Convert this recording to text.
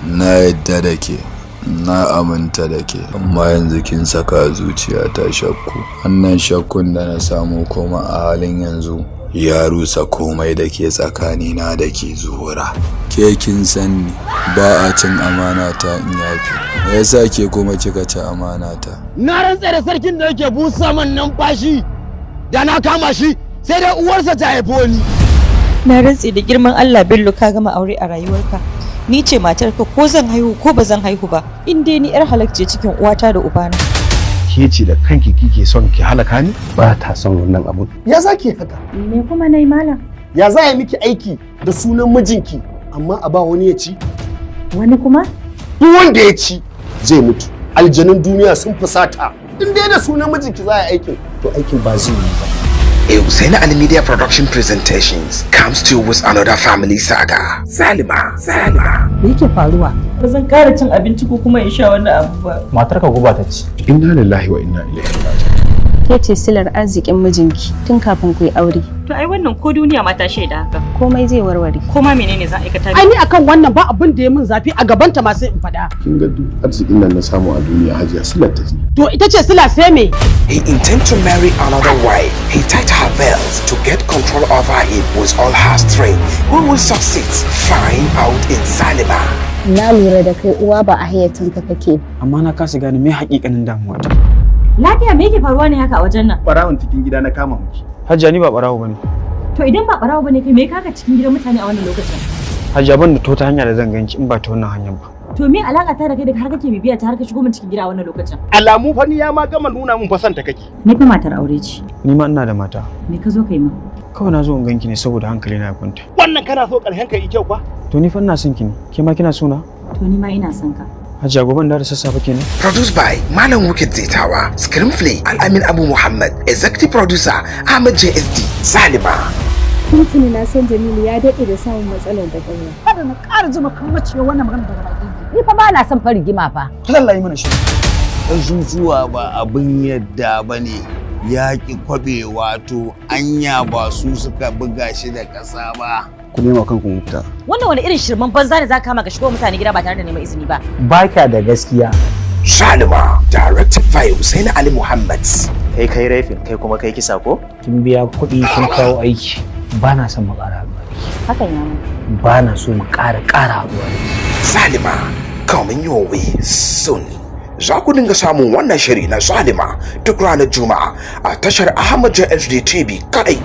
Na yadda da ke, na aminta da ke, amma yanzu kin saka zuciyata shakku. Wannan shakkun da na samu kuma a halin yanzu ya rusa komai da ke tsakanina da ke, Zuhura. Ke kin san ni, ba a cin amana ta in yafi. Me yasa ke kuma kika ci amana ta? Na rantse da sarkin da yake busa man numfashi, da na kama shi sai dai uwarsa ta haifi wani. Na rantse da girman Allah, Bello, ka gama aure a rayuwarka. Ni ce matarka, ko zan haihu ko ba zan haihu ba. In dai ni yar halak ce cikin uwata da ubana. Ke ce da kanki kike son ki halaka ni? Ba ta son wannan abun. Ya za ki haka? Me kuma nayi, malam? Ya za a yi miki aiki da sunan mijinki amma a ba wani ya ci? Wani kuma? Duk wanda ya ci zai mutu. Aljanun duniya sun fusata. In dai da sunan mijinki za a yi aikin, to aikin ba zai yi ba. Hussein Ali Media Production Presentations comes to you with another family saga. Zalima, Zalima. Me yake faruwa? Ba zan ƙara cin abinci ko kuma in sha wani abu ba. Matarka guba ta ci. Inna lillahi wa inna ilaihi raji'un. Ke ce silar arzikin mijinki tun kafin ku yi aure. To ai wannan ko duniya ma ta shaida haka. Komai zai warware. Ko ma menene zan aikata? Ai ni akan wannan ba abin da ya min zafi a gabanta ma sai in faɗa. Kin ga duk arzikin nan na samu a duniya, Hajiya, silar ta ce. To ita ce sila sai me? He intends to marry another wife. He tied her belts to get control over him with all her strength. Who will succeed? Find out in Zalima. Na lura da kai uwa ba a hayyacinka kake. Amma na kasa gane me hakikanin damuwa ta. Lafiya, me yake faruwa ne haka a wajen nan? Barawon cikin gida na kama miki. Hajiya, ni ba barawo bane. To idan ba barawo bane kai, me kaka cikin gidan mutane a wannan lokacin? Hajiya, ban da ta hanya da zan ganki in ba ta wannan hanyar ba. To me alaka ta da kai da har kake bibiya ta har ka shigo min cikin gida a wannan lokacin? Alamu fa ni ya ma gama nuna mun fa santa kake. Ni fa matar aure ce. Ni ma ina da mata. Me ka zo kai min? Kawai na zo in ganki ne saboda hankali na ya kwanta. Wannan kana so karshen ka yi kyau kwa? To ni fa ina son ki ne. Ke ma kina so na? To ni ma ina son ka. Hajiya, gobe da sassafe kenan. Produced by Malam Wikid Zaitawa, Screenplay Al-Amin Abu Muhammad, Executive Producer Ahmad JSD, Zalima. Tuntuni na san Jamilu ya daɗe da samun matsalar da ƙwaƙwalwa. Kada na ƙara ji makamaciyar wannan magana daga baki. Ni fa ba na son fa rigima fa. Allah yi mana shi. Ƙasusuwa ba abin yadda ba ne, ya ƙi kwaɓe, wato anya ba su suka buga shi da ƙasa ba. Ku nema kanku mafita. Wannan wani irin shirman banza ne za ka kama ka shigo mutane gida ba tare da neman izini ba? Ba kya da gaskiya. Zalima, directed by Hussein Ali Muhammad. Kai kai raping, kai kuma kai kisa ko? Kin biya kuɗi, kin kawo aiki. Ba na son mu ƙara haɗuwa da ke. Hakan ya mun. Ba na so mu ƙara ƙara haɗuwa da ke. Zalima, coming your way soon. Za ku dinga samun wannan shiri na Zalima duk ranar Juma'a a tashar Ahmad JSD TV kadai.